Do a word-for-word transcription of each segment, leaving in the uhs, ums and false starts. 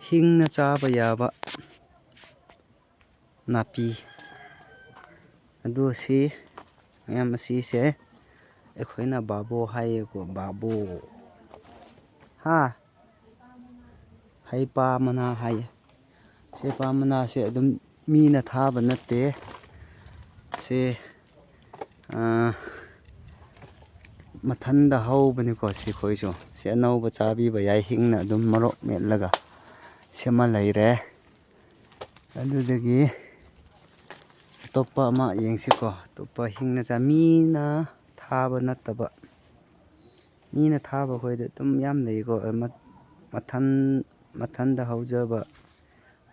ꯍꯤꯡꯅ ꯆꯥꯕ ꯌꯥꯕ ꯅꯥꯄꯤ꯫ ꯑꯗꯨ ꯁꯤ ꯃꯌꯥꯝ ꯑꯁꯤꯁꯦ ꯑꯩꯈꯣꯏꯅ ꯕꯥꯕꯣ ꯍꯥꯏꯌꯦꯀꯣ, ꯕꯥꯕꯣ꯫ ꯍꯥ? ꯍꯩꯄꯥ ꯃꯅꯥ ꯍꯥꯏꯌꯦ꯫ ꯁꯤ ꯍꯩꯄꯥ ꯃꯅꯥꯁꯦ ꯑꯗꯨꯝ ꯃꯤꯅ ꯊꯥꯕ ꯅꯠꯇꯦ꯫ ꯁꯤ, ꯑꯥ, ꯃꯊꯟꯗ ꯍꯧꯕꯅꯤꯀꯣ ꯁꯤꯈꯣꯏꯁꯨ꯫ ꯁꯤ ꯑꯅꯧꯕ ꯆꯥꯕꯤꯕ ꯌꯥꯏ, ꯍꯤꯡꯅ ꯑꯗꯨꯝ ꯃꯣꯔꯣꯛ ꯃꯦꯠꯂꯒ ꯁꯦꯝꯃ ꯂꯩꯔꯦ꯫ ꯑꯗꯨꯗꯒꯤ ꯑꯇꯣꯞꯄ ꯑꯃ ꯌꯦꯡꯁꯤꯀꯣ꯫ ꯑꯇꯣꯞꯄ ꯍꯤꯡꯅ ꯆꯥ-, ꯃꯤꯅ ꯊꯥꯕ ꯅꯠꯇꯕ, ꯃꯤꯅ ꯊꯥꯕ ꯈꯣꯏꯗ ꯑꯗꯨꯝ ꯌꯥꯝ ꯂꯩꯀꯣ꯫ ꯑ, ꯃ-, ꯃꯊꯟ-, ꯃꯊꯟꯗ ꯍꯧꯖꯕ,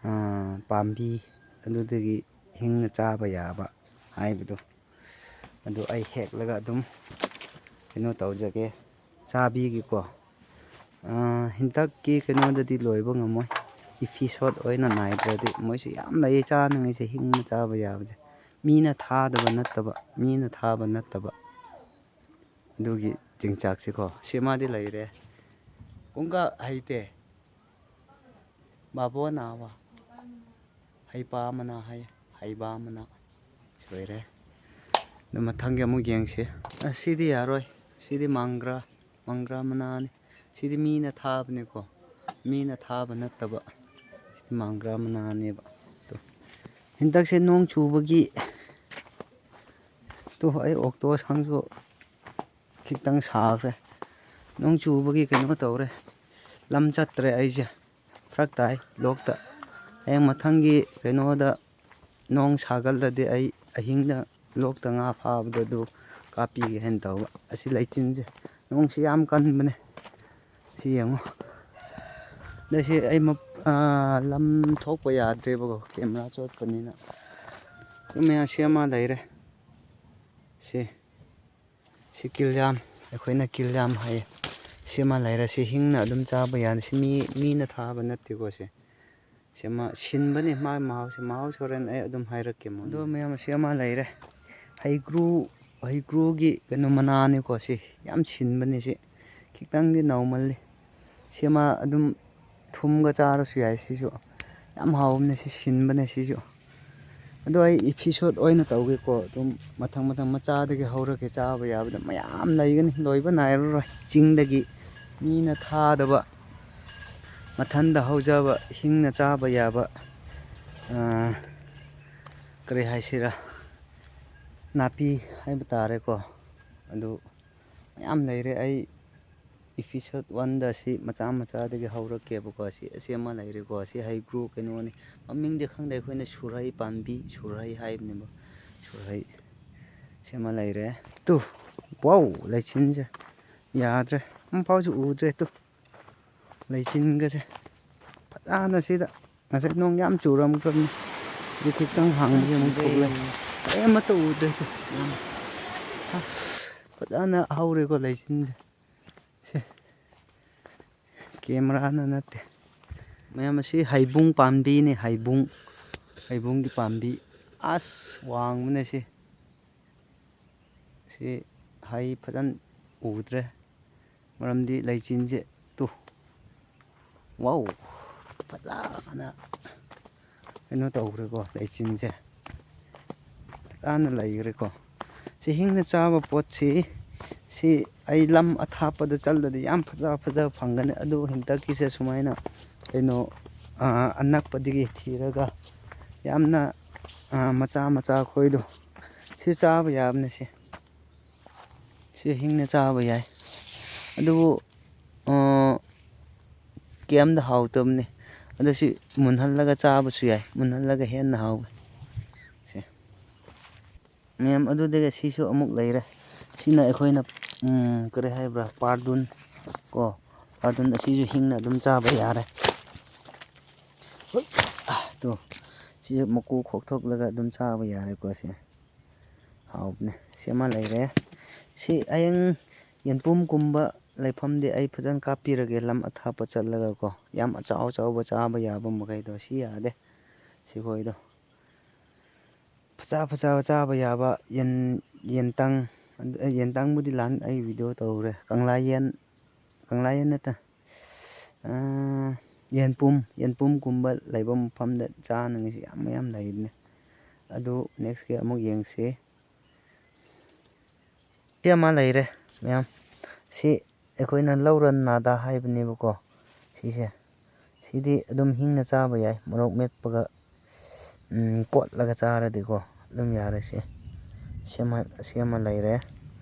ꯑ, ꯄꯥꯝꯕꯤ, ꯑꯗꯨꯗꯒꯤ ꯍꯤꯡꯅ ꯆꯥꯕ ꯌꯥꯕ ꯍꯥꯏꯕꯗꯣ꯫ ꯑꯗꯨ ꯑꯩ ꯍꯦꯛꯂꯒ ꯑꯗꯨꯝ ꯀꯩꯅꯣ ꯇꯧꯖꯒꯦ, ꯆꯥꯕꯤꯒꯦꯀꯣ꯫ ꯑ, ꯍꯟꯗꯛꯀꯤ ꯀꯩꯅꯣꯗꯗꯤ ꯂꯣꯏꯕ ꯉꯝꯃꯣꯏ꯫ Episode ꯑꯣꯏꯅ ꯅꯥꯏꯗ꯭ꯔꯗꯤ ꯃꯣꯏꯁꯦ ꯌꯥꯝ ꯂꯩꯌꯦ ꯆꯥꯅꯤꯡꯉꯥꯏꯁꯦ, ꯍꯤꯡꯅ ꯆꯥꯕ ꯌꯥꯕꯁꯦ꯫ ꯃꯤꯅ ꯊꯥꯗꯕ ꯅꯠꯇꯕ, ꯃꯤꯅ ꯊꯥꯕ ꯅꯠꯇꯕ꯫ ꯑꯗꯨꯒꯤ ꯆꯤꯡꯆꯥꯛꯁꯤꯀꯣ꯫ ꯁꯤꯃꯗꯤ ꯂꯩꯔꯦ꯫ ꯀꯨꯡꯀ ꯍꯩꯇꯦ꯫ ꯕꯥꯕꯣ ꯅꯥꯕ꯫ ꯍꯩꯄꯥ ꯃꯅꯥ ꯍꯥꯏ꯫ ꯍꯩꯕꯥ ꯃꯅꯥ꯫ ꯁꯣꯏꯔꯦ꯫ ꯑꯗꯨ ꯃꯊꯪꯒꯤ ꯑꯃꯨꯛ ꯌꯦꯡꯁꯤ꯫ ꯑꯁꯤꯗꯤ ꯌꯥꯔꯣꯏ꯫ ꯁꯤꯗꯤ ꯃꯪꯒ꯭ꯔꯥ꯫ ꯃꯪꯒ꯭ꯔꯥ ꯃꯅꯥꯅꯤ꯫ ꯁꯤꯗꯤ ꯃꯤꯅ ꯊꯥꯕꯅꯤꯀꯣ꯫ ꯃꯤꯅ ꯊꯥꯕ ꯅꯠꯇꯕ꯫ ꯁꯤꯗꯤ ꯃꯪꯒ꯭ꯔꯥ ꯃꯅꯥꯅꯦꯕ꯫ ꯇꯨ꯫ ꯍꯟꯗꯛꯁꯦ ꯅꯣꯡ ꯆꯨꯕꯒꯤ, ꯇꯨ, ꯑꯩ ꯑꯣꯛꯇꯣ ꯁꯪꯁꯨ ꯈꯤꯇꯪ ꯁꯥꯈ꯭ꯔꯦ꯫ ꯅꯣꯡ ꯆꯨꯕꯒꯤ ꯀꯩꯅꯣ ꯇꯧꯔꯦ꯫ ꯂꯝ ꯆꯠꯇ꯭ꯔꯦ ꯑꯩꯁꯦ꯫ ꯐꯔꯛ ꯇꯥꯏ ꯂꯣꯛꯇ꯫ ꯍꯌꯦꯡ ꯃꯊꯪꯒꯤ ꯀꯩꯅꯣꯗ ꯅꯣꯡ ꯁꯥꯒꯠꯂꯗꯤ ꯑꯩ ꯑꯍꯤꯡꯗ ꯂꯣꯛꯇ ꯉꯥ ꯐꯥꯕꯗꯣ ꯑꯗꯨ ꯀꯥꯞꯄꯤꯒꯦ ꯍꯥꯏꯅ ꯇꯧꯕ꯫ ꯑꯁꯤ ꯂꯩꯆꯤꯟꯁꯦ, ꯅꯣꯡꯁꯤ ꯌꯥꯝ ꯀꯟꯕꯅꯦ꯫ ꯁꯤ ꯌꯦꯡꯉꯣ꯫ ꯑꯗ ꯁꯤ ꯑꯩ ꯃꯞ-, ꯑꯥ, ꯂꯝ ꯊꯣꯛꯄ ꯌꯥꯗ꯭ꯔꯦꯕꯀꯣ, ꯀꯦꯃꯦꯔꯥ ꯆꯣꯠꯄꯅꯤꯅ꯫ ꯑꯗꯨ ꯃꯌꯥꯝ ꯁꯤ ꯑꯃ ꯂꯩꯔꯦ꯫ ꯁꯤ, ꯁꯤ ꯀꯤꯜꯌꯥꯝ, ꯑꯩꯈꯣꯏꯅ ꯀꯤꯜꯌꯥꯝ ꯍꯥꯏꯌꯦ꯫ ꯁꯤ ꯑꯃ ꯂꯩꯔꯦ꯫ ꯁꯤ ꯍꯤꯡꯅ ꯑꯗꯨꯝ ꯆꯥꯕ ꯌꯥꯅꯤ꯫ ꯁꯤ ꯃꯤ, ꯃꯤꯅ ꯊꯥꯕ ꯅꯠꯇꯦꯀꯣ ꯁꯤ꯫ ꯁꯤ ꯑꯃ ꯁꯤꯟꯕꯅꯤ, ꯃꯥꯒꯤ ꯃꯍꯥꯎꯁꯦ꯫ ꯃꯍꯥꯎꯁꯦ ꯍꯣꯔꯦꯟ ꯑꯩ ꯑꯗꯨꯝ ꯍꯥꯏꯔꯛꯀꯦ ꯃꯉꯣꯟꯗ꯫ ꯑꯗꯣ ꯃꯌꯥꯝ, ꯁꯤ ꯑꯃ ꯂꯩꯔꯦ꯫ ꯍꯩꯀ꯭ꯔꯨ, ꯍꯩꯀ꯭ꯔꯨꯒꯤ ꯀꯩꯅꯣ ꯃꯅꯥꯅꯤꯀꯣ ꯁꯤ꯫ ꯌꯥꯝ ꯁꯤꯟꯕꯅꯤ ꯁꯤ꯫ ꯈꯤꯇꯪꯗꯤ ꯅꯧꯃꯜꯂꯤ꯫ ꯁꯤ ꯑꯃ ꯑꯗꯨꯝ ꯊꯨꯝꯒ ꯆꯥꯔꯁꯨ ꯌꯥꯏ ꯁꯤꯁꯨ꯫ ꯌꯥꯝ ꯍꯥꯎꯕꯅꯦ ꯁꯤ, ꯁꯤꯟꯕꯅꯦ ꯁꯤꯁꯨ꯫ ꯑꯗꯣ ꯑꯩ ꯏꯄꯤꯁꯣꯠ ꯑꯣꯏꯅ ꯇꯧꯒꯦꯀꯣ꯫ ꯑꯗꯨꯝ ꯃꯊꯪ ꯃꯊꯪ ꯃꯆꯥꯗꯒꯤ ꯍꯧꯔꯒꯦ꯫ ꯆꯥꯕ ꯌꯥꯕꯗ ꯃꯌꯥꯝ ꯂꯩꯒꯅꯤ, ꯂꯣꯏꯕ ꯅꯥꯏꯔꯔꯣꯏ꯫ ꯆꯤꯡꯗꯒꯤ ꯃꯤꯅ ꯊꯥꯗꯕ, ꯃꯊꯟꯗ ꯍꯧꯖꯕ, ꯍꯤꯡꯅ ꯆꯥꯕ ꯌꯥꯕ, ꯑꯥ, ꯀꯔꯤ ꯍꯥꯏꯁꯤꯔꯥ, ꯅꯥꯄꯤ ꯍꯥꯏꯕ ꯇꯥꯔꯦꯀꯣ꯫ ꯑꯗꯨ ꯃꯌꯥꯝ ꯂꯩꯔꯦ꯫ ꯑꯩ ꯏꯄꯤꯁꯣꯠ ꯋꯥꯟꯗ ꯁꯤ ꯃꯆꯥ ꯃꯆꯥꯗꯒꯤ ꯍꯧꯔꯛꯀꯦꯕꯀꯣ꯫ ꯁꯤ, ꯑꯁꯤ ꯑꯃ ꯂꯩꯔꯦꯀꯣ꯫ ꯁꯤ ꯍꯩꯀ꯭ꯔꯨ ꯀꯩꯅꯣꯅꯤ꯫ ꯃꯃꯤꯡꯗꯤ ꯈꯪꯗꯦ꯫ ꯑꯩꯈꯣꯏꯅ ꯁꯨꯔꯍꯩ ꯄꯥꯝꯕꯤ, ꯁꯨꯔꯍꯩ ꯍꯥꯏꯕꯅꯦꯕ꯫ ꯁꯨꯔꯍꯩ꯫ ꯁꯤ ꯑꯃ ꯂꯩꯔꯦ꯫ ꯇꯨ꯫ ꯋꯥꯎ! ꯂꯩꯆꯤꯟꯁꯦ ꯌꯥꯗ꯭ꯔꯦ꯫ ꯑꯃꯐꯥꯎꯁꯨ ꯎꯗ꯭ꯔꯦ꯫ ꯇꯨ꯫ ꯂꯩꯆꯤꯟꯒꯁꯦ ꯐꯖꯅ ꯁꯤꯗ꯫ ꯉꯁꯥꯏ ꯅꯣꯡ ꯌꯥꯝ ꯆꯨꯔꯝꯈ꯭ꯔꯕꯅꯤ꯫ ꯍꯧꯖꯤꯛ ꯈꯤꯇꯪ ꯍꯥꯡꯕꯒꯤ ꯑꯃꯨꯛ ꯊꯣꯛꯂꯛꯑꯦ꯫ ꯀꯔꯤꯃꯠꯇ ꯎꯗ꯭ꯔꯦ꯫ ꯇꯨ꯫ ꯑꯁ, ꯐꯖꯅ ꯍꯧꯔꯦꯀꯣ ꯂꯩꯆꯤꯟꯁꯦ꯫ ꯁꯦ꯫ ꯀꯦꯃꯦꯔꯥꯅ ꯅꯠꯇꯦ꯫ ꯃꯌꯥꯝ, ꯑꯁꯤ ꯍꯩꯕꯨꯡ ꯄꯥꯝꯕꯤꯅꯤ, ꯍꯩꯕꯨꯡ꯫ ꯍꯩꯕꯨꯡꯒꯤ ꯄꯥꯝꯕꯤ꯫ ꯑꯁ, ꯋꯥꯡꯕꯅꯦ ꯁꯤ꯫ ꯁꯤ ꯍꯩ ꯐꯖꯅ ꯎꯗ꯭ꯔꯦ꯫ ꯃꯔꯝꯗꯤ ꯂꯩꯆꯤꯟꯁꯦ ꯇꯨ꯫ ꯋꯥꯎ! ꯐꯖꯅ ꯀꯩꯅꯣ ꯇꯧꯈ꯭ꯔꯦꯀꯣ ꯂꯩꯆꯤꯟꯁꯦ꯫ ꯐꯖꯅ ꯂꯩꯈ꯭ꯔꯦꯀꯣ꯫ ꯁꯤ ꯍꯤꯡꯅ ꯆꯥꯕ ꯄꯣꯠꯁꯤ, ꯁꯤ ꯑꯩ ꯂꯝ ꯑꯊꯥꯞꯄꯗ ꯆꯠꯂꯗꯤ ꯌꯥꯝ ꯐꯖ ꯐꯖꯕ ꯐꯪꯒꯅꯤ꯫ ꯑꯗꯨꯕꯨ ꯍꯟꯗꯛꯀꯤꯁꯦ ꯁꯨꯃꯥꯏꯅ ꯀꯩꯅꯣ, ꯑꯥ, ꯑꯅꯛꯄꯗꯒꯤ ꯊꯤꯔꯒ ꯌꯥꯝꯅ, ꯑꯥ, ꯃꯆꯥ ꯃꯆꯥ ꯈꯣꯏꯗꯣ, ꯁꯤ ꯆꯥꯕ ꯌꯥꯕꯅꯦ ꯁꯤ꯫ ꯁꯤ ꯍꯤꯡꯅ ꯆꯥꯕ ꯌꯥꯏ꯫ ꯑꯗꯨꯕꯨ, ꯑꯥ, ꯀꯩꯝꯇ ꯍꯥꯎꯇꯕꯅꯤ꯫ ꯑꯗꯣ ꯁꯤ ꯃꯨꯟꯍꯜꯂꯒ ꯆꯥꯕꯁꯨ ꯌꯥꯏ꯫ ꯃꯨꯟꯍꯜꯂꯒ ꯍꯦꯟꯅ ꯍꯥꯎꯋꯦ꯫ ꯁꯦ꯫ ꯃꯌꯥꯝ, ꯑꯗꯨꯗꯒꯤ ꯁꯤꯁꯨ ꯑꯃꯨꯛ ꯂꯩꯔꯦ꯫ ꯁꯤꯅ ꯑꯩꯈꯣꯏꯅ, ꯎꯝ, ꯀꯔꯤ ꯍꯥꯏꯕ꯭ꯔꯥ, ꯄꯥꯔꯗꯨꯟ ꯀꯣ, ꯄꯥꯔꯗꯨꯟ ꯑꯁꯤꯁꯨ ꯍꯤꯡꯅ ꯑꯗꯨꯝ ꯆꯥꯕ ꯌꯥꯔꯦ꯫ ꯍꯣꯏ, ꯑꯥ, ꯇꯣ, ꯁꯤꯁꯨ ꯃꯀꯨ ꯈꯣꯛꯊꯣꯛꯂꯒ ꯑꯗꯨꯝ ꯆꯥꯕ ꯌꯥꯔꯦꯀꯣ꯫ ꯁꯤ ꯍꯥꯎꯕꯅꯦ꯫ ꯁꯤ ꯑꯃ ꯂꯩꯔꯦ꯫ ꯁꯤ ꯍꯌꯦꯡ ꯌꯦꯟꯕꯨꯝꯒꯨꯝꯕ ꯂꯩꯐꯝꯗꯤ ꯑꯩ ꯐꯖꯅ ꯀꯥꯞꯄꯤꯔꯒꯦ, ꯂꯝ ꯑꯊꯥꯞꯄ ꯆꯠꯂꯒꯀꯣ꯫ ꯌꯥꯝ ꯑꯆꯥꯎ ꯑꯆꯥꯎꯕ ꯆꯥꯕ ꯌꯥꯕ ꯃꯈꯩꯗꯣ꯫ ꯁꯤ ꯌꯥꯗꯦ, ꯁꯤꯈꯣꯏꯗꯣ꯫ ꯐꯖ ꯐꯖꯕ ꯆꯥꯕ ꯌꯥꯕ ꯌꯦꯟ, ꯌꯦꯟꯇꯪ, ꯑꯦ, ꯌꯦꯟꯇꯪꯕꯨꯗꯤ ꯂꯥꯟ, ꯑꯩ ꯚꯤꯗꯤꯑꯣ ꯇꯧꯈ꯭ꯔꯦ꯫ ꯀꯪꯂꯥ ꯌꯦꯟ, ꯀꯪꯂꯥ ꯌꯦꯟ ꯅꯠꯇꯦ, ꯑꯥ, ꯌꯦꯟꯄꯨꯝ, ꯌꯦꯟꯄꯨꯝꯒꯨꯝꯕ ꯂꯩꯕ ꯃꯐꯝꯗ ꯆꯥꯅꯉꯥꯏꯁꯤ ꯌꯥꯝ ꯃꯌꯥꯝ ꯂꯩꯕꯅꯦ꯫ ꯑꯗꯨ next ꯀꯤ ꯑꯃꯨꯛ ꯌꯦꯡꯁꯤ꯫ ꯁꯤ ꯑꯃ ꯂꯩꯔꯦ ꯃꯌꯥꯝ꯫ ꯁꯤ ꯑꯩꯈꯣꯏꯅ ꯂꯧꯔ ꯅꯥꯗꯥ ꯍꯥꯏꯕꯅꯦꯕꯀꯣ꯫ ꯁꯤꯁꯦ, ꯁꯤꯗꯤ ꯑꯗꯨꯝ ꯍꯤꯡꯅ ꯆꯥꯕ ꯌꯥꯏ, ꯃꯣꯔꯣꯛ ꯃꯦꯠꯄꯒ, ꯎꯝ, ꯀꯣꯠꯂꯒ ꯆꯥꯔꯗꯤꯀꯣ ꯑꯗꯨꯝ ꯌꯥꯔꯦ꯫ ꯁꯤ, ꯁꯤ ꯑꯃ, ꯁꯤ ꯑꯃ ꯂꯩꯔꯦ꯫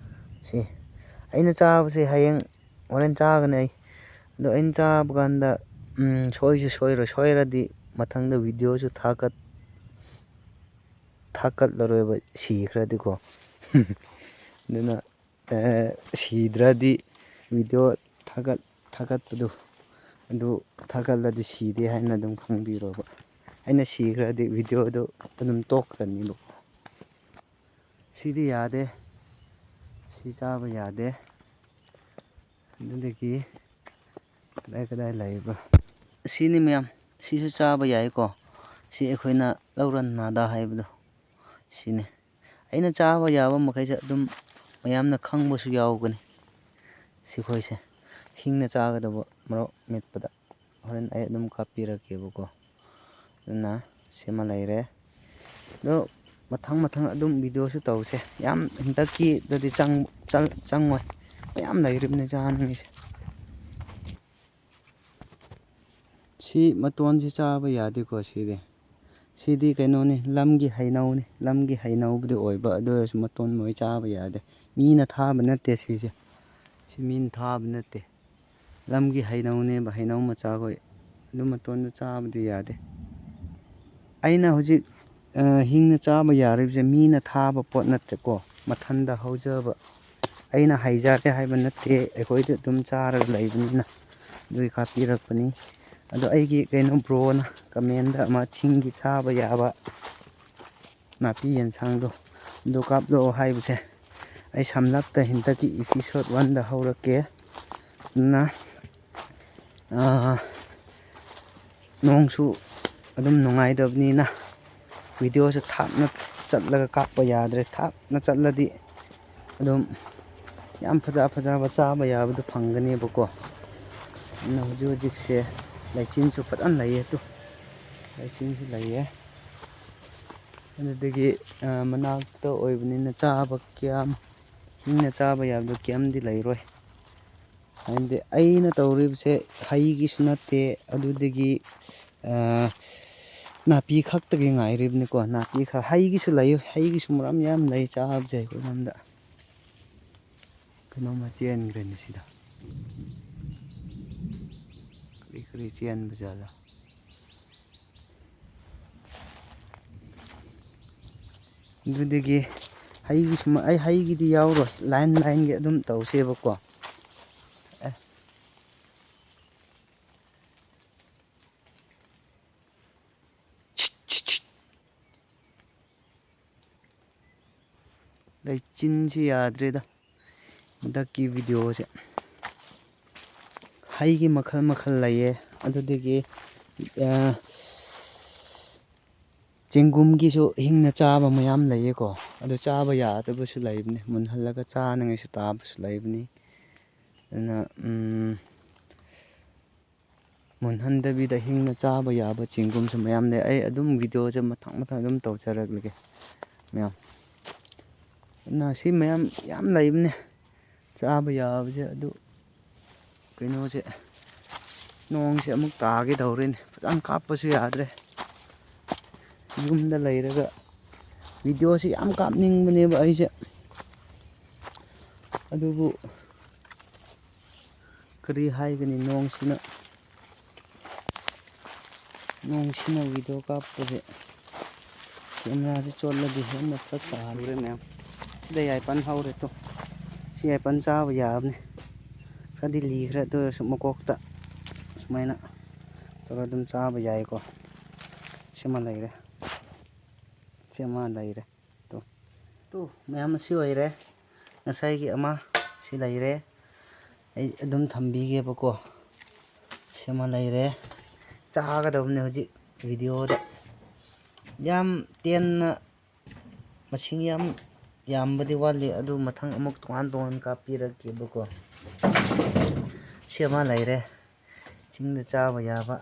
ꯁꯤ ꯑꯩꯅ ꯆꯥꯕꯁꯦ ꯍꯌꯦꯡ, ꯍꯣꯔꯦꯟ ꯆꯥꯒꯅꯤ ꯑꯩ꯫ ꯑꯗꯣ ꯑꯩꯅ ꯆꯥꯕ ꯀꯥꯟꯗ, ꯎꯝ, ꯁꯣꯏꯁꯨ ꯁꯣꯏꯔꯣꯏ, ꯁꯣꯏꯔꯗꯤ ꯃꯊꯪꯗ video ꯁꯨ ꯊꯥꯒꯠ-, ꯊꯥꯒꯠꯂꯔꯣꯏꯕ, ꯁꯤꯈ꯭ꯔꯗꯤꯀꯣ꯫ ꯑꯗꯨꯅ, ꯑꯦ, ꯁꯤꯗ꯭ꯔꯗꯤ video ꯊꯥꯒꯠ-, ꯊꯥꯒꯠꯄꯗꯨ, ꯑꯗꯨ ꯊꯥꯒꯠꯂꯗꯤ ꯁꯤꯗꯦ ꯍꯥꯏꯅ ꯑꯗꯨꯝ ꯈꯪꯕꯤꯔꯣꯕ꯫ ꯑꯩꯅ ꯁꯤꯈ꯭ꯔꯗꯤ video ꯗꯨ ꯑꯗꯨꯝ ꯇꯣꯛꯈ꯭ꯔꯅꯤꯕꯀꯣ꯫ ꯁꯤꯗꯤ ꯌꯥꯗꯦ꯫ ꯁꯤ ꯆꯥꯕ ꯌꯥꯗꯦ꯫ ꯑꯗꯨꯗꯒꯤ ꯀꯗꯥꯏ ꯀꯗꯥꯏ ꯂꯩꯕ꯭ꯔꯥ? ꯁꯤꯅꯤ ꯃꯌꯥꯝ꯫ ꯁꯤꯁꯨ ꯆꯥꯕ ꯌꯥꯏꯀꯣ꯫ ꯁꯤ ꯑꯩꯈꯣꯏꯅ ꯂꯧꯔ ꯅꯥꯗꯥ ꯍꯥꯏꯕꯗꯣ꯫ ꯁꯤꯅꯤ꯫ ꯑꯩꯅ ꯆꯥꯕ ꯌꯥꯕ ꯃꯈꯩꯁꯦ ꯑꯗꯨꯝ ꯃꯌꯥꯝꯅ ꯈꯪꯕꯁꯨ ꯌꯥꯎꯒꯅꯤ꯫ ꯁꯤꯈꯣꯏꯁꯦ ꯍꯤꯡꯅ ꯆꯥꯒꯗꯕ, ꯃꯣꯔꯣꯛ ꯃꯦꯠꯄꯗ꯫ ꯍꯣꯔꯦꯟ ꯑꯩ ꯑꯗꯨꯝ ꯀꯥꯞꯄꯤꯔꯛꯀꯦꯕꯀꯣ꯫ ꯑꯗꯨꯅ ꯁꯤꯃ ꯂꯩꯔꯦ꯫ ꯑꯗꯣ ꯃꯊꯪ ꯃꯊꯪ ꯑꯗꯨꯝ video ꯁꯨ ꯇꯧꯁꯦ꯫ ꯌꯥꯝ ꯍꯟꯗꯛꯀꯤꯗꯗꯤ ꯆꯪ-, ꯆꯪ-, ꯆꯪꯉꯣꯏ꯫ ꯃꯌꯥꯝ ꯂꯩꯔꯤꯕꯅꯦ ꯆꯥꯅꯤꯡꯉꯤꯁꯦ꯫ ꯁꯤ ꯃꯇꯣꯟꯁꯤ ꯆꯥꯕ ꯌꯥꯗꯦꯀꯣ ꯁꯤꯗꯤ꯫ ꯁꯤꯗꯤ ꯀꯩꯅꯣꯅꯤ, ꯂꯝꯒꯤ ꯍꯩꯅꯧꯅꯤ꯫ ꯂꯝꯒꯤ ꯍꯩꯅꯧꯕꯨꯗꯤ ꯑꯣꯏꯕ, ꯑꯗꯨ ꯑꯣꯏꯔꯁꯨ ꯃꯇꯣꯟ ꯃꯣꯏ ꯆꯥꯕ ꯌꯥꯗꯦ꯫ ꯃꯤꯅ ꯊꯥꯕ ꯅꯠꯇꯦ ꯁꯤꯁꯦ꯫ ꯁꯤ ꯃꯤꯅ ꯊꯥꯕ ꯅꯠꯇꯦ꯫ ꯂꯝꯒꯤ ꯍꯩꯅꯧꯅꯦꯕ, ꯍꯩꯅꯧ ꯃꯆꯥꯈꯣꯏ꯫ ꯑꯗꯨ ꯃꯇꯣꯟꯗꯨ ꯆꯥꯕꯗꯤ ꯌꯥꯗꯦ꯫ ꯑꯩꯅ ꯍꯧꯖꯤꯛ, ꯑ, ꯍꯤꯡꯅ ꯆꯥꯕ ꯌꯥꯔꯤꯕꯁꯦ ꯃꯤꯅ ꯊꯥꯕ ꯄꯣꯠ ꯅꯠꯇꯦꯀꯣ, ꯃꯊꯟꯗ ꯍꯧꯖꯕ꯫ ꯑꯩꯅ ꯍꯩꯖꯗꯦ ꯍꯥꯏꯕ ꯅꯠꯇꯦ, ꯑꯩꯈꯣꯏꯗꯤ ꯑꯗꯨꯝ ꯆꯥꯔꯒ ꯂꯩꯕꯅꯤꯅ ꯑꯗꯨꯒꯤ ꯀꯥꯞꯄꯤꯔꯛꯄꯅꯤ꯫ ꯑꯗꯣ ꯑꯩꯒꯤ ꯀꯩꯅꯣ bro ꯅ comment ꯗ ꯑꯃ ꯆꯤꯡꯒꯤ ꯆꯥꯕ ꯌꯥꯕ ꯅꯥꯄꯤ ꯌꯦꯟꯁꯥꯡꯗꯣ ꯑꯗꯨ ꯀꯥꯞꯂꯛꯑꯣ ꯍꯥꯏꯕꯁꯦ ꯑꯩ ꯁꯝꯂꯞꯇ ꯍꯟꯗꯛꯀꯤ episode one ꯗ ꯍꯧꯔꯛꯀꯦ꯫ ꯑꯗꯨꯅ, ꯑꯥ, ꯅꯣꯡꯁꯨ ꯑꯗꯨꯝ ꯅꯨꯡꯉꯥꯏꯇꯕꯅꯤꯅ video ꯁꯨ ꯊꯥꯞꯅ ꯆꯠꯂꯒ ꯀꯥꯞꯄ ꯌꯥꯗ꯭ꯔꯦ꯫ ꯊꯥꯞꯅ ꯆꯠꯂꯗꯤ ꯑꯗꯨꯝ ꯌꯥꯝ ꯐꯖ ꯐꯖꯕ ꯆꯥꯕ ꯌꯥꯕꯗꯣ ꯐꯪꯒꯅꯦꯕꯀꯣ꯫ ꯑꯗꯨꯅ ꯍꯧꯖꯤꯛ ꯍꯧꯖꯤꯛꯁꯦ ꯂꯩꯆꯤꯟꯁꯨ ꯐꯖꯅ ꯂꯩꯌꯦ꯫ ꯇꯨ, ꯂꯩꯆꯤꯟꯁꯨ ꯂꯩꯌꯦ꯫ ꯑꯗꯨꯗꯒꯤ, ꯑ, ꯃꯅꯥꯛꯇ ꯑꯣꯏꯕꯅꯤꯅ ꯆꯥꯕ ꯀꯌꯥꯝ, ꯍꯤꯡꯅ ꯆꯥꯕ ꯌꯥꯕꯗꯣ ꯀꯌꯥꯝꯗꯤ ꯂꯩꯔꯣꯏ꯫ ꯍꯥꯏꯕꯗꯤ ꯑꯩꯅ ꯇꯧꯔꯤꯕꯁꯦ ꯍꯩꯒꯤꯁꯨ ꯅꯠꯇꯦ, ꯑꯗꯨꯗꯒꯤ, ꯑ, ꯅꯥꯄꯤ ꯈꯛꯇꯒꯤ ꯉꯥꯏꯔꯤꯕꯅꯤꯀꯣ꯫ ꯅꯥꯄꯤ ꯈꯛ, ꯍꯩꯒꯤꯁꯨ ꯂꯩ, ꯍꯩꯒꯤꯁꯨ ꯃꯔꯝ ꯌꯥꯝ ꯂꯩ ꯆꯥꯕꯁꯦ ꯑꯩꯈꯣꯏꯔꯣꯝꯗ꯫ ꯀꯩꯅꯣꯝꯃ ꯆꯦꯟꯈ꯭ꯔꯦꯅꯦ ꯁꯤꯗ꯫ ꯀꯔꯤ ꯀꯔꯤ ꯆꯦꯟꯕ ꯖꯥꯠꯂ? ꯑꯗꯨꯗꯒꯤ ꯍꯩꯒꯤꯁꯨ ꯃ-, ꯑꯩ ꯍꯩꯒꯤꯗꯤ ꯌꯥꯎꯔꯣꯏ, ꯂꯥꯏꯟ ꯂꯥꯏꯟꯒꯤ ꯑꯗꯨꯝ ꯇꯧꯁꯦꯕꯀꯣ꯫ ꯑꯦ꯫ ꯂꯩꯆꯤꯟꯁꯤ ꯌꯥꯗ꯭ꯔꯦꯗ ꯍꯟꯗꯛꯀꯤ ꯚꯤꯗꯤꯑꯣꯁꯦ꯫ ꯍꯩꯒꯤ ꯃꯈꯜ ꯃꯈꯜ ꯂꯩꯌꯦ꯫ ꯑꯗꯨꯗꯒꯤ, ꯑ, ꯆꯦꯡꯒꯨꯝꯒꯤꯁꯨ ꯍꯤꯡꯅ ꯆꯥꯕ ꯃꯌꯥꯝ ꯂꯩꯌꯦꯀꯣ꯫ ꯑꯗꯨ ꯆꯥꯕ ꯌꯥꯗꯕꯁꯨ ꯂꯩꯕꯅꯦ, ꯃꯨꯟꯍꯜꯂꯒ ꯆꯥꯅꯉꯥꯏꯁꯨ ꯇꯥꯕꯁꯨ ꯂꯩꯕꯅꯤ꯫ ꯑꯗꯨꯅ, ꯎꯝ, ꯃꯨꯟꯍꯟꯗꯕꯤꯗ ꯍꯤꯡꯅ ꯆꯥꯕ ꯌꯥꯕ ꯆꯦꯡꯒꯨꯝꯁꯨ ꯃꯌꯥꯝ ꯂꯩ꯫ ꯑꯩ ꯑꯗꯨꯝ ꯚꯤꯗꯤꯑꯣꯁꯦ ꯃꯊꯪ ꯃꯊꯪ ꯑꯗꯨꯝ ꯇꯧꯖꯔꯛꯂꯒꯦ ꯃꯌꯥꯝ꯫ ꯑꯗꯨꯅ ꯁꯤ ꯃꯌꯥꯝ ꯌꯥꯝ ꯂꯩꯕꯅꯦ ꯆꯥꯕ ꯌꯥꯕꯁꯦ꯫ ꯑꯗꯨ ꯀꯩꯅꯣꯁꯦ, ꯅꯣꯡꯁꯦ ꯑꯃꯨꯛ ꯇꯥꯒꯦ ꯇꯧꯔꯦꯅꯦ, ꯐꯖꯅ ꯀꯥꯞꯄꯁꯨ ꯌꯥꯗ꯭ꯔꯦ꯫ ꯌꯨꯝꯗ ꯂꯩꯔꯒ ꯚꯤꯗꯤꯑꯣꯁꯤ ꯌꯥꯝ ꯀꯥꯞꯅꯤꯡꯕꯅꯦꯕ ꯑꯩꯁꯦ, ꯑꯗꯨꯕꯨ ꯀꯔꯤ ꯍꯥꯏꯒꯅꯤ, ꯅꯣꯡꯁꯤꯅ, ꯅꯣꯡꯁꯤꯅ ꯚꯤꯗꯤꯑꯣ ꯀꯥꯞꯄꯁꯦ ꯀꯦꯃꯦꯔꯥꯁꯦ ꯆꯣꯠꯂꯗꯤ ꯍꯦꯟꯅ ꯐꯔꯛ ꯇꯥꯍꯜꯂꯦ꯫ ꯃꯌꯥꯝ ꯁꯤꯗ ꯌꯥꯏꯄꯟ ꯍꯧꯔꯦ꯫ ꯇꯨ, ꯁꯤ ꯌꯥꯏꯄꯟ ꯆꯥꯕ ꯌꯥꯕꯅꯤ꯫ ꯈꯔꯗꯤ ꯂꯤꯈ꯭ꯔꯦ, ꯑꯗꯨ ꯑꯣꯏꯔꯁꯨ ꯃꯀꯣꯛꯇ ꯁꯨꯃꯥꯏꯅ ꯇꯧꯔꯒ ꯑꯗꯨꯝ ꯆꯥꯕ ꯌꯥꯏꯀꯣ꯫ ꯁꯤꯃ ꯂꯩꯔꯦ, ꯁꯤꯃ ꯂꯩꯔꯦ꯫ ꯇꯨ, ꯇꯨ, ꯃꯌꯥꯝ ꯑꯁꯤ ꯑꯣꯏꯔꯦ꯫ ꯉꯁꯥꯏꯒꯤ ꯑꯃ ꯁꯤ ꯂꯩꯔꯦ꯫ ꯑꯩ ꯑꯗꯨꯝ ꯊꯝꯕꯤꯒꯦꯕꯀꯣ꯫ ꯁꯤꯃ ꯂꯩꯔꯦ꯫ ꯆꯥꯒꯗꯕꯅꯦ ꯍꯧꯖꯤꯛ ꯚꯤꯗꯤꯑꯣꯗ꯫ ꯌꯥꯝ ꯇꯦꯟꯅ, ꯃꯁꯤꯡ ꯌꯥꯝ ꯌꯥꯝꯕꯗꯤ ꯋꯥꯠꯂꯤ, ꯑꯗꯨ ꯃꯊꯪ ꯑꯃꯨꯛ ꯇꯣꯉꯥꯟ ꯇꯣꯉꯥꯟ ꯀꯥꯞꯄꯤꯔꯛꯀꯦꯕꯀꯣ꯫ ꯁꯤ ꯑꯃ ꯂꯩꯔꯦ꯫ ꯆꯤꯡꯗ ꯆꯥꯕ ꯌꯥꯕ꯫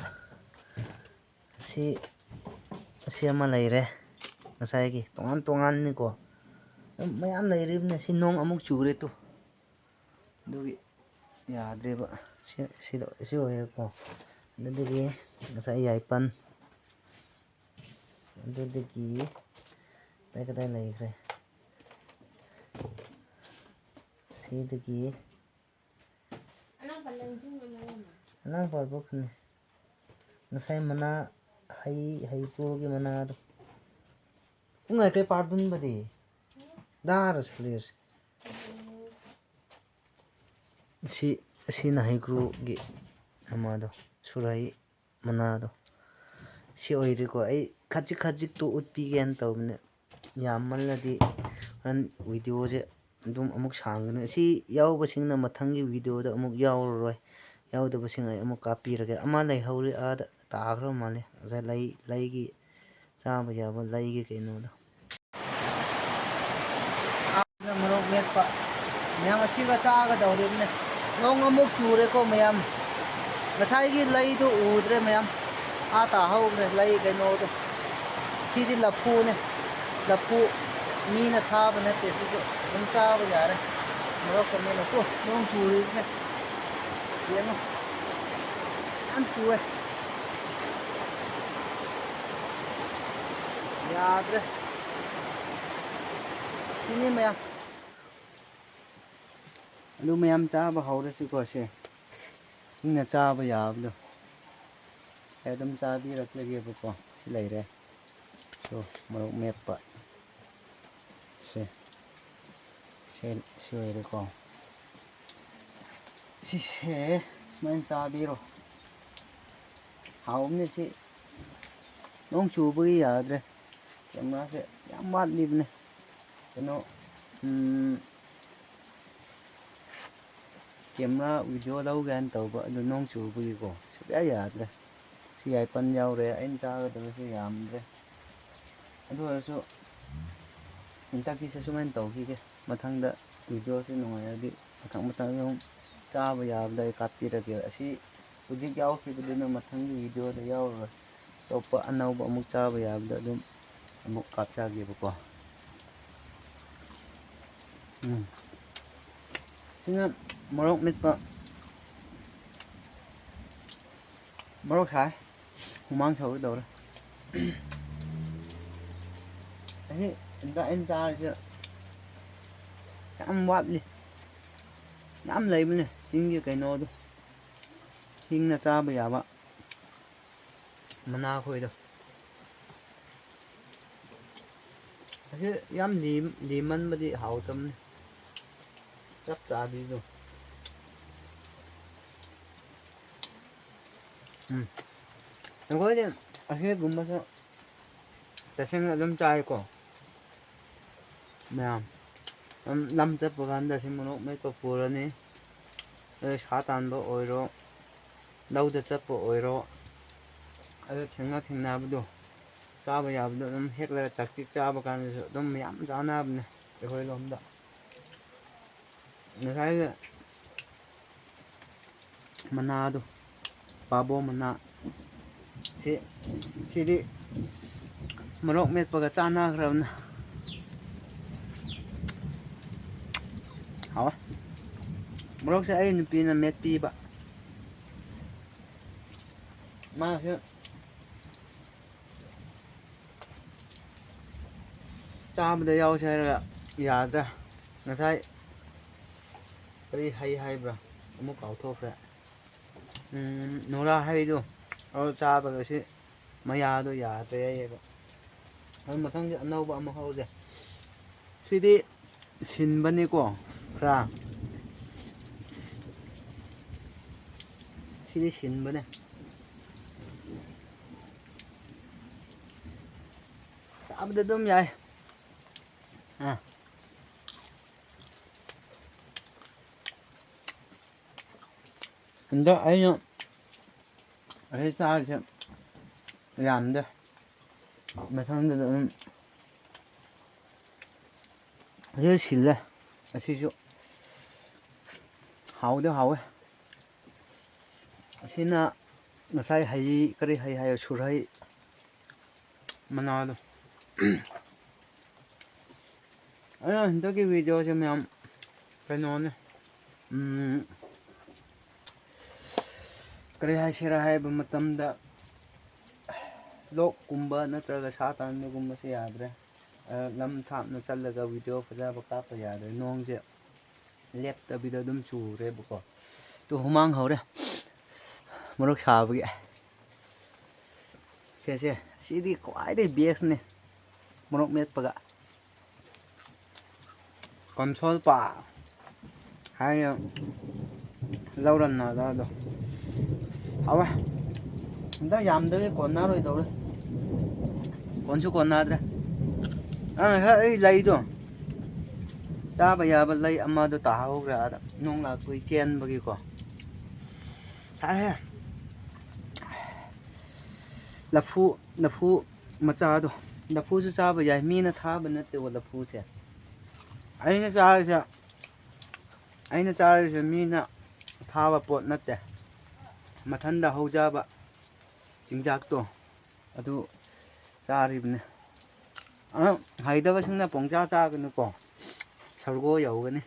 ꯑꯁꯤ, ꯑꯁꯤ ꯑꯃ ꯂꯩꯔꯦ꯫ ꯉꯁꯥꯏꯒꯤ ꯇꯣꯉꯥꯟ ꯇꯣꯉꯥꯟꯅꯤꯀꯣ꯫ ꯑꯗꯨꯝ ꯃꯌꯥꯝ ꯂꯩꯔꯤꯕꯅꯦ꯫ ꯁꯤ ꯅꯣꯡ ꯑꯃꯨꯛ ꯆꯨꯔꯦ ꯇꯨ꯫ ꯑꯗꯨꯒꯤ ꯌꯥꯗ꯭ꯔꯦꯕ꯫ ꯁꯤ, ꯁꯤꯗ, ꯁꯤ ꯑꯣꯏꯔꯦꯀꯣ꯫ ꯑꯗꯨꯗꯒꯤ ꯉꯁꯥꯏ ꯌꯥꯏꯄꯟ꯫ ꯑꯗꯨꯗꯒꯤ ꯀꯗꯥꯏ ꯀꯗꯥꯏ ꯂꯩꯈ꯭ꯔꯦ? ꯁꯤꯗꯒꯤ ꯑꯉꯥꯡ ꯄꯥꯔꯕ ꯈꯪꯉꯦ꯫ ꯉꯁꯥꯏ ꯃꯅꯥ, ꯍꯩ, ꯍꯩꯀ꯭ꯔꯨꯒꯤ ꯃꯅꯥꯗꯣ꯫ ꯎꯉꯥꯏ ꯀꯩ ꯄꯥꯔꯗꯨꯟꯕꯗꯤ? ꯗꯥꯔ ꯁꯂꯤꯔꯁ꯫ ꯁꯤ, ꯑꯁꯤꯅ ꯍꯩꯀ꯭ꯔꯨꯒꯤ ꯑꯃꯗꯣ, ꯁꯨꯔꯥꯏ ꯃꯅꯥꯗꯣ꯫ ꯁꯤ ꯑꯣꯏꯔꯦꯀꯣ꯫ ꯑꯩ ꯈꯖꯤꯛ ꯈꯖꯤꯛꯇꯣ ꯎꯠꯄꯤꯒꯦꯅ ꯇꯧꯕꯅꯦ꯫ ꯌꯥꯝꯃꯜꯂꯗꯤ ꯍꯣꯔꯦꯟ ꯚꯤꯗꯤꯑꯣꯁꯦ ꯑꯗꯨꯝ ꯑꯃꯨꯛ ꯁꯥꯡꯒꯅꯤ꯫ ꯑꯁꯤ ꯌꯥꯎꯕꯁꯤꯡꯅ ꯃꯊꯪꯒꯤ ꯚꯤꯗꯤꯑꯣꯗ ꯑꯃꯨꯛ ꯌꯥꯎꯔꯔꯣꯏ꯫ ꯌꯥꯎꯗꯕꯁꯤꯡ ꯑꯩ ꯑꯃꯨꯛ ꯀꯥꯞꯄꯤꯔꯒꯦ꯫ ꯑꯃ ꯂꯩꯍꯧꯔꯤ ꯑꯥꯗ ꯇꯥꯈ꯭ꯔ ꯃꯥꯜꯂꯦ꯫ ꯉꯁꯥꯏ ꯂꯩ, ꯂꯩꯒꯤ ꯆꯥꯕ ꯌꯥꯕ ꯂꯩꯒꯤ ꯀꯩꯅꯣꯗꯣ꯫ ꯃꯣꯔꯣꯛ ꯃꯦꯠꯄ꯫ ꯃꯌꯥꯝ ꯑꯁꯤꯒ ꯆꯥꯒꯗꯧꯔꯤꯕꯅꯦ꯫ ꯅꯣꯡ ꯑꯃꯨꯛ ꯆꯨꯔꯦꯀꯣ ꯃꯌꯥꯝ꯫ ꯉꯁꯥꯏꯒꯤ ꯂꯩꯗꯨ ꯎꯗ꯭ꯔꯦ ꯃꯌꯥꯝ꯫ ꯑꯥ ꯇꯥꯍꯧꯈ꯭ꯔꯦ ꯂꯩ ꯀꯩꯅꯣꯗꯣ꯫ ꯁꯤꯗꯤ ꯂꯐꯨꯅꯦ꯫ ꯂꯐꯨ ꯃꯤꯅ ꯊꯥꯕ ꯅꯠꯇꯦ ꯁꯤꯁꯨ꯫ ꯑꯗꯨꯝ ꯆꯥꯕ ꯌꯥꯔꯦ꯫ ꯃꯣꯔꯣꯛꯀ ꯃꯦꯠꯂ꯫ ꯇꯨ, ꯅꯣꯡ ꯆꯨꯔꯤꯕꯁꯦ꯫ ꯌꯦꯡꯉꯣ꯫ ꯌꯥꯝ ꯆꯨꯋꯦ꯫ ꯌꯥꯗ꯭ꯔꯦ꯫ ꯁꯤꯅꯤ ꯃꯌꯥꯝ꯫ ꯑꯗꯨ ꯃꯌꯥꯝ ꯆꯥꯕ ꯍꯧꯔꯁꯤꯀꯣ ꯁꯦ꯫ ꯏꯪꯅ ꯆꯥꯕ ꯌꯥꯕꯗꯣ꯫ ꯑꯩ ꯑꯗꯨꯝ ꯆꯥꯕꯤꯔꯛꯂꯒꯦꯕꯀꯣ꯫ ꯁꯤ ꯂꯩꯔꯦ꯫ ꯁꯣ, ꯃꯣꯔꯣꯛ ꯃꯦꯠꯄ꯫ ꯁꯦ꯫ ꯁꯦ, ꯁꯤ ꯑꯣꯏꯔꯦꯀꯣ꯫ ꯁꯤꯁꯦ ꯁꯨꯃꯥꯏꯅ ꯆꯥꯕꯤꯔꯣ꯫ ꯍꯥꯎꯕꯅꯦ ꯁꯤ꯫ ꯅꯣꯡ ꯆꯨꯕꯒꯤ ꯌꯥꯗ꯭ꯔꯦ꯫ ꯀꯦꯃꯦꯔꯥꯁꯦ ꯌꯥꯝ ꯋꯥꯠꯂꯤꯕꯅꯦ꯫ ꯀꯩꯅꯣ, ꯎꯝ, ꯀꯦꯃꯦꯔꯥ ꯚꯤꯗꯤꯑꯣ ꯂꯧꯒꯦ ꯍꯥꯏꯅ ꯇꯧꯕ, ꯑꯗꯨ ꯅꯣꯡ ꯆꯨꯕꯒꯤꯀꯣ ꯁꯨꯛꯌꯥ ꯌꯥꯗ꯭ꯔꯦ꯫ ꯁꯤ ꯌꯥꯏꯄꯟ ꯌꯥꯎꯔꯦ, ꯑꯩꯅ ꯆꯥꯒꯗꯕꯁꯦ ꯌꯥꯝꯗ꯭ꯔꯦ꯫ ꯑꯗꯨ ꯑꯣꯏꯔꯁꯨ ꯍꯟꯗꯛꯀꯤꯁꯦ ꯁꯨꯃꯥꯏꯅ ꯇꯧꯈꯤꯒꯦ꯫ ꯃꯊꯪꯗ ꯚꯤꯗꯤꯑꯣꯁꯦ ꯅꯨꯡꯉꯥꯏꯔꯗꯤ ꯃꯊꯪ ꯃꯊꯪ ꯑꯗꯨꯝ ꯆꯥꯕ ꯌꯥꯕꯗ ꯑꯩ ꯀꯥꯞꯄꯤꯔꯒꯦ꯫ ꯑꯁꯤ ꯍꯧꯖꯤꯛ ꯌꯥꯎꯈꯤꯕꯗꯨꯅ ꯃꯊꯪꯒꯤ ꯚꯤꯗꯤꯑꯣꯗ ꯌꯥꯎꯔꯔꯣꯏ꯫ ꯑꯇꯣꯞꯄ ꯑꯅꯧꯕ ꯑꯃꯨꯛ ꯆꯥꯕ ꯌꯥꯕꯗ ꯑꯗꯨꯝ ꯑꯃꯨꯛ ꯀꯥꯞꯆꯒꯦꯕꯀꯣ꯫ ꯎꯝ꯫ ꯁꯤꯅ ꯃꯣꯔꯣꯛ ꯃꯦꯠꯄ꯫ ꯃꯣꯔꯣꯛ ꯁꯥꯏ꯫ ꯍꯨꯃꯥꯡ ꯁꯧꯒꯦ ꯇꯧꯔꯦ꯫ ꯑꯁꯤ ꯍꯟꯗꯛ ꯑꯩꯅ ꯆꯥꯔꯤꯁꯦ ꯌꯥꯝ ꯋꯥꯠꯂꯤ꯫ ꯌꯥꯝ ꯂꯩꯕꯅꯦ ꯆꯤꯡꯒꯤ ꯀꯩꯅꯣꯗꯣ꯫ ꯍꯤꯡꯅ ꯆꯥꯕ ꯌꯥꯕ ꯃꯅꯥꯈꯣꯏꯗꯣ꯫ ꯑꯁꯤ ꯌꯥꯝ ꯂꯤ-, ꯂꯤꯃꯟꯕꯗꯤ ꯍꯥꯎꯇꯕꯅꯤ꯫ ꯆꯞ ꯆꯥꯕꯤꯗꯣ꯫ ꯎꯝ꯫ ꯑꯩꯈꯣꯏꯗꯤ ꯑꯁꯤꯒꯨꯝꯕꯁꯨ ꯇꯁꯦꯡꯅ ꯑꯗꯨꯝ ꯆꯥꯏꯀꯣ꯫ ꯃꯌꯥꯝ꯫ ꯂꯝ, ꯂꯝ ꯆꯠꯄ ꯀꯥꯟꯗ ꯁꯤ ꯃꯣꯔꯣꯛ ꯃꯦꯠꯄ ꯄꯨꯔꯅꯤ꯫ ꯑꯗꯩ ꯁꯥ ꯇꯥꯟꯕ ꯑꯣꯏꯔꯣ, ꯂꯧꯗ ꯆꯠꯄ ꯑꯣꯏꯔꯣ, ꯑꯗꯨ ꯊꯦꯡꯅ ꯊꯦꯡꯅꯕꯗꯣ, ꯆꯥꯕ ꯌꯥꯕꯗꯣ ꯑꯗꯨꯝ ꯍꯦꯛꯂꯒ ꯆꯥꯛꯆꯤꯛ ꯆꯥꯕ ꯀꯥꯟꯗꯁꯨ ꯑꯗꯨꯝ ꯃꯌꯥꯝ ꯆꯥꯅꯕꯅꯦ ꯑꯩꯈꯣꯏ ꯂꯣꯝꯗ꯫ ꯉꯁꯥꯏꯒꯤ ꯃꯅꯥꯗꯣ, ꯄꯥꯕꯣ ꯃꯅꯥ꯫ ꯁꯤ, ꯁꯤꯗꯤ ꯃꯣꯔꯣꯛ ꯃꯦꯠꯄꯒ ꯆꯥꯟꯅꯈ꯭ꯔꯕꯅ꯫ ꯍꯥꯎꯋꯦ꯫ ꯃꯣꯔꯣꯛꯁꯦ ꯑꯩ ꯅꯨꯄꯤꯅ ꯃꯦꯠꯄꯤꯕ꯫ ꯃꯥꯁꯨ ꯆꯥꯕꯗ ꯌꯥꯎꯁꯦ ꯍꯥꯏꯔꯒ ꯌꯥꯗ꯭ꯔꯦ꯫ ꯉꯁꯥꯏ ꯀꯔꯤ ꯍꯩ ꯍꯥꯏꯕ꯭ꯔꯥ? ꯑꯃꯨꯛ ꯀꯥꯎꯊꯣꯛꯈ꯭ꯔꯦ꯫ ꯎꯝ, ꯅꯨꯔꯥ ꯍꯩꯗꯣ, ꯑꯗꯨ ꯆꯥꯕꯗ ꯁꯤ ꯃꯌꯥꯗꯣ ꯌꯥꯗ꯭ꯔꯦ ꯍꯥꯏꯌꯦꯕ꯫ ꯑꯗꯨ ꯃꯊꯪꯗꯤ ꯑꯅꯧꯕ ꯑꯃ ꯍꯧꯁꯦ꯫ ꯁꯤꯗꯤ ꯁꯤꯟꯕꯅꯤꯀꯣ, ꯈꯔ꯫ ꯁꯤꯗꯤ ꯁꯤꯟꯕꯅꯦ꯫ ꯆꯥꯕꯗ ꯑꯗꯨꯝ ꯌꯥꯏ꯫ ꯑꯥ꯫ ꯍꯟꯗꯛ ꯑꯩꯅ ꯑꯁꯤ ꯆꯥꯔꯤꯁꯦ ꯌꯥꯝꯗꯦ꯫ ꯃꯊꯪꯗꯨꯗ ꯑꯗꯨꯝ ꯑꯁꯤꯁꯨ ꯁꯤꯜꯂꯦ꯫ ꯑꯁꯤꯁꯨ ꯍꯥꯎꯗꯤ ꯍꯥꯎꯋꯦ꯫ ꯁꯤꯅ ꯉꯁꯥꯏ ꯍꯩ, ꯀꯔꯤ ꯍꯩ ꯍꯥꯏꯌꯣ, ꯁꯨꯔꯍꯩ ꯃꯅꯥꯗꯣ꯫ ꯑꯗꯣ ꯍꯟꯗꯛꯀꯤ ꯚꯤꯗꯤꯑꯣꯁꯦ ꯃꯌꯥꯝ ꯀꯩꯅꯣꯅꯦ, ꯎꯝ, ꯀꯔꯤ ꯍꯥꯏꯁꯤꯔꯥ ꯍꯥꯏꯕ ꯃꯇꯝꯗ, ꯂꯣꯛꯀꯨꯝꯕ ꯅꯠꯇ꯭ꯔꯒ ꯁꯥ ꯇꯥꯟꯕꯒꯨꯝꯕꯁꯦ ꯌꯥꯗ꯭ꯔꯦ꯫ ꯑ, ꯂꯝ ꯊꯥꯞꯅ ꯆꯠꯂꯒ ꯚꯤꯗꯤꯑꯣ ꯐꯖꯕ ꯀꯥꯞꯄ ꯌꯥꯗ꯭ꯔꯦ, ꯅꯣꯡꯁꯦ ꯂꯦꯞꯇꯕꯤꯗ ꯑꯗꯨꯝ ꯆꯨꯔꯦꯕꯀꯣ꯫ ꯇꯨ ꯍꯨꯃꯥꯡ ꯍꯧꯔꯦ꯫ ꯃꯣꯔꯣꯛ ꯁꯥꯕꯒꯤ꯫ ꯁꯦ, ꯁꯦ, ꯁꯤꯗꯤ ꯈ꯭ꯋꯥꯏꯗꯒꯤ ꯕꯦꯁꯅꯦ꯫ ꯃꯣꯔꯣꯛ ꯃꯦꯠꯄꯒ꯫ ꯀꯣꯟꯁꯣꯜ ꯄꯥ ꯍꯥꯏꯅ ꯂꯧꯔꯝꯅꯗ ꯑꯗꯣ꯫ ꯍꯥꯎꯋꯦ꯫ ꯍꯟꯗꯛ ꯌꯥꯝꯗ꯭ꯔꯗꯤ ꯀꯣꯟꯅꯔꯣꯏꯗꯧꯔꯦ꯫ ꯀꯣꯟꯁꯨ ꯀꯣꯟꯅꯗ꯭ꯔꯦ꯫ ꯑ, ꯉꯁꯥꯏ ꯑꯩ ꯂꯩꯗꯣ꯫ ꯆꯥꯕ ꯌꯥꯕ ꯂꯩ ꯑꯃꯗꯣ ꯇꯥꯍꯧꯈ꯭ꯔꯦ ꯑꯥꯗ꯫ ꯅꯣꯡ ꯂꯥꯛꯄꯒꯤ ꯆꯦꯟꯕꯒꯤꯀꯣ꯫ ꯁꯥꯏꯍꯦ꯫ ꯂꯐꯨ, ꯂꯐꯨ ꯃꯆꯥꯗꯣ꯫ ꯂꯐꯨꯁꯨ ꯆꯥꯕ ꯌꯥꯏ꯫ ꯃꯤꯅ ꯊꯥꯕ ꯅꯠꯇꯦꯕ ꯂꯐꯨꯁꯦ꯫ ꯑꯩꯅ ꯆꯥꯔꯤꯁꯦ, ꯑꯩꯅ ꯆꯥꯔꯤꯁꯦ ꯃꯤꯅ ꯊꯥꯕ ꯄꯣꯠ ꯅꯠꯇꯦ꯫ ꯃꯊꯟꯗ ꯍꯧꯖꯕ ꯆꯤꯟꯖꯥꯛꯇꯣ ꯑꯗꯨ ꯆꯥꯔꯤꯕꯅꯤ꯫ ꯑꯗꯨ ꯍꯩꯇꯕꯁꯤꯡꯅ ꯄꯪꯆꯥ ꯆꯥꯒꯅꯨꯀꯣ꯫ ꯁꯔꯨꯒꯣ ꯌꯧꯒꯅꯤ꯫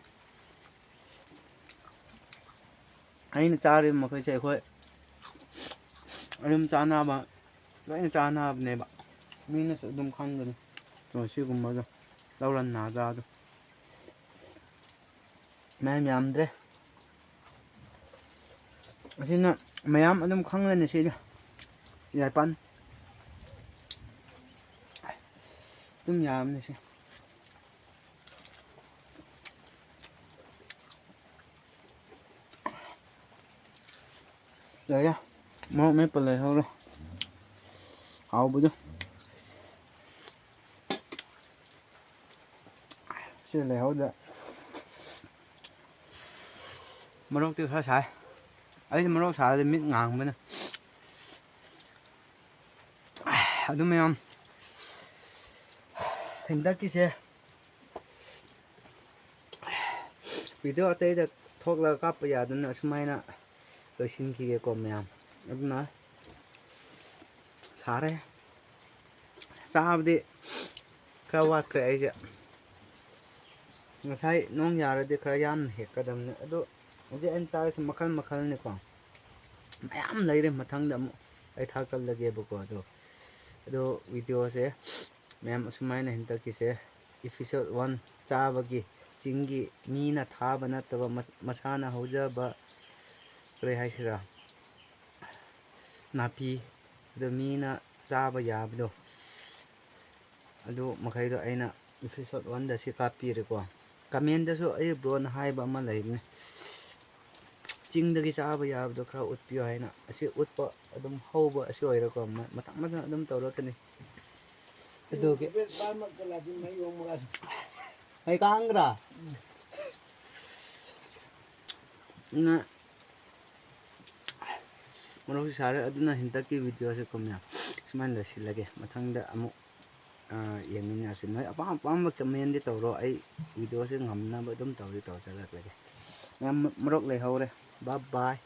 ꯑꯩꯅ ꯆꯥꯔꯤꯕ ꯃꯈꯩꯁꯦ ꯑꯩꯈꯣꯏ ꯑꯗꯨꯝ ꯆꯥꯅꯕ, ꯂꯣꯏꯅ ꯆꯥꯅꯕꯅꯦꯕ꯫ ꯃꯤꯅꯁꯨ ꯑꯗꯨꯝ ꯈꯪꯒꯅꯤ꯫ ꯑꯗꯣ ꯁꯤꯒꯨꯝꯕꯗꯣ ꯂꯧꯔ ꯅꯥꯖꯥꯗꯣ꯫ ꯃꯌꯥꯝ ꯌꯥꯝꯗ꯭ꯔꯦ꯫ ꯑꯁꯤꯅ ꯃꯌꯥꯝ ꯑꯗꯨꯝ ꯈꯪꯂꯅꯤ ꯁꯤꯗ꯫ ꯌꯥꯏꯄꯥꯟ꯫ ꯑꯗꯨꯝ ꯌꯥꯝꯅꯤ ꯁꯤ꯫ ꯂꯣꯏꯔꯦ꯫ ꯃꯣꯔꯣꯛ ꯃꯦꯠꯄ ꯂꯩꯍꯧꯔꯦ꯫ ꯍꯥꯎꯕꯗꯣ꯫ ꯁꯤ ꯂꯩꯍꯧꯗ꯭ꯔꯦ꯫ ꯃꯣꯔꯣꯛꯇꯤ ꯈꯔ ꯁꯥꯏ꯫ ꯑꯩꯁꯦ ꯃꯣꯔꯣꯛ ꯁꯥꯔꯗꯤ ꯃꯤꯠ ꯉꯥꯡꯕꯅꯦ꯫ ꯑꯗꯨ ꯃꯌꯥꯝ, ꯍꯟꯗꯛꯀꯤꯁꯦ ꯚꯤꯗꯤꯑꯣ ꯑꯇꯩꯗ ꯊꯣꯛꯂꯒ ꯀꯥꯞꯄ ꯌꯥꯗꯅ ꯑꯁꯨꯃꯥꯏꯅ ꯂꯣꯏꯁꯤꯟꯈꯤꯒꯦꯀꯣ ꯃꯌꯥꯝ꯫ ꯑꯗꯨꯅ ꯁꯥꯔꯦ꯫ ꯆꯥꯕꯗꯤ ꯈꯔ ꯋꯥꯠꯈ꯭ꯔꯦ ꯑꯩꯁꯦ꯫ ꯉꯁꯥꯏ ꯅꯣꯡ ꯌꯥꯔꯗꯤ ꯈꯔ ꯌꯥꯝꯅ ꯍꯦꯛꯀꯗꯕꯅꯤ꯫ ꯑꯗꯣ ꯍꯧꯖꯤꯛ ꯑꯩꯅ ꯆꯥꯔꯤꯁꯦ ꯃꯈꯜ ꯃꯈꯜꯅꯤꯀꯣ꯫ ꯃꯌꯥꯝ ꯂꯩꯔꯦ, ꯃꯊꯪꯗ ꯑꯃꯨꯛ ꯑꯩ ꯊꯥꯒꯠꯂꯒꯦꯕꯀꯣ꯫ ꯑꯗꯣ, ꯑꯗꯣ videoꯁꯦ ꯃꯌꯥꯝ ꯑꯁꯨꯃꯥꯏꯅ ꯍꯟꯗꯛꯀꯤꯁꯦ episode one ꯆꯥꯕꯒꯤ, ꯆꯤꯡꯒꯤ ꯃꯤꯅ ꯊꯥꯕ ꯅꯠꯇꯕ ꯃ-, ꯃꯁꯥꯅ ꯍꯧꯖꯕ, ꯀꯔꯤ ꯍꯥꯏꯁꯤꯔꯥ, ꯅꯥꯄꯤ, ꯑꯗꯣ ꯃꯤꯅ ꯆꯥꯕ ꯌꯥꯕꯗꯣ, ꯑꯗꯨ ꯃꯈꯩꯗꯣ ꯑꯩꯅ episode oneꯗ ꯁꯤ ꯀꯥꯞꯄꯤꯔꯦꯀꯣ꯫ Commentꯗꯁꯨ ꯑꯩ broꯅ ꯍꯥꯏꯕ ꯑꯃ ꯂꯩꯕꯅꯦ, ꯆꯤꯡꯗꯒꯤ ꯆꯥꯕ ꯌꯥꯕꯗꯣ ꯈꯔ ꯎꯠꯄꯤꯌꯣ ꯍꯥꯏꯅ꯫ ꯑꯁꯤ ꯎꯠꯄ ꯑꯗꯨꯝ ꯍꯧꯕ ꯑꯁꯤ ꯑꯣꯏꯔꯦꯀꯣ꯫ ꯃ-, ꯃꯊꯪ ꯃꯊꯪ ꯑꯗꯨꯝ ꯇꯧꯔꯛꯀꯅꯤ꯫ ꯑꯗꯨꯒꯤ ꯃꯩ ꯀꯥꯡꯒ꯭ꯔꯥ? ꯎꯝ꯫ ꯃꯣꯔꯣꯛꯁꯨ ꯁꯥꯔꯦ, ꯑꯗꯨꯅ ꯍꯟꯗꯛꯀꯤ videoꯁꯦ ꯀꯣ ꯃꯌꯥꯝ ꯁꯨꯃꯥꯏꯅ ꯂꯣꯏꯁꯤꯜꯂꯒꯦ꯫ ꯃꯊꯪꯗ ꯑꯃꯨꯛ, ꯑ, ꯌꯦꯡꯃꯤꯟꯅꯔꯁꯤ꯫ ꯅꯣꯏ ꯑꯄꯥꯝ ꯑꯄꯥꯝꯕ commentꯗꯤ ꯇꯧꯔꯣ, ꯑꯩ videoꯁꯦ ꯉꯝꯅꯕ ꯑꯗꯨꯝ ꯇꯧꯗꯤ ꯇꯧꯖꯔꯛꯂꯒꯦ꯫ ꯃꯌꯥꯝ ꯃꯣꯔꯣꯛ ꯂꯩꯍꯧꯔꯦ꯫ Bye bye꯫